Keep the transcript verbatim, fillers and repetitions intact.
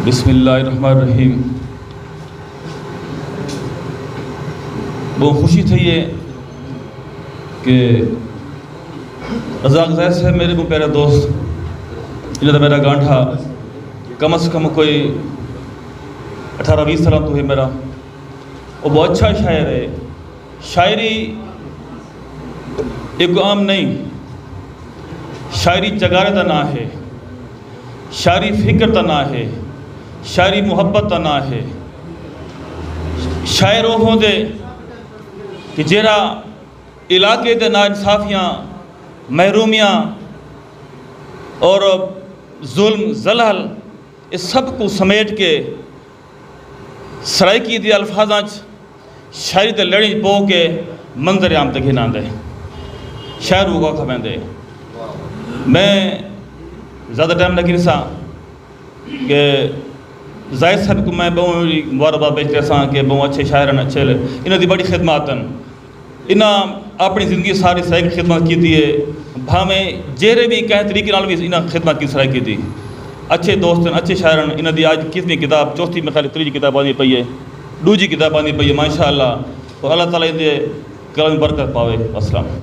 بسم اللہ الرحمن الرحیم۔ بہت خوشی تھئی ہے کہ رزاق زاہد صاحب میرے کو پیارے دوست، انہاں دا میرا گانٹھا کم از کم کوئی اٹھارہ ویہہ سال تو ہے میرا۔ وہ بہت اچھا شاعر ہے۔ شاعری ایک عام نہیں، شاعری چگارے دا نہ ہے، شاعری فکر دا نہ ہے، شاعری محبت دا نہ ہے۔ شاعر وہ ہوندے کہ جیڑھا علاقے دے ناانصافیاں، محرومیاں اور ظلم زلال، اس سب کو سمیٹ کے سرائیکی دے الفاظاں چ شاعری دے لڑیں پو کے منظر عام تے گھن آندے۔ شاعر اوکا کھویندے۔ میں زیادہ ٹائم نہ گھنساں کہ زاہد صاحب کو میں بہوں مبارکباد پیش کرساں کہ بہوں اچھے شاعر ہیں، اچھے لے۔ انہاں دی بڑی خدمات ہیں۔ انہاں اپنی زندگی ساری سرائیکی خدمت کیتی ہے۔ بھاویں جیرے بھی کہیں طریقے نال بھی انہاں خدمت کی سرائیکی دی۔ اچھے دوست ہیں، اچھے شاعر ہیں۔ انہاں دی آج کتنی کتاب، چوتھی میرے خیال تریجی کتاب آندی پئی ہے، ڈوجھی کتاب آندی پئی ہے ماشاءاللہ۔ اور اللہ تعالیٰ ان دے کلام برکت پاوے۔ السلام۔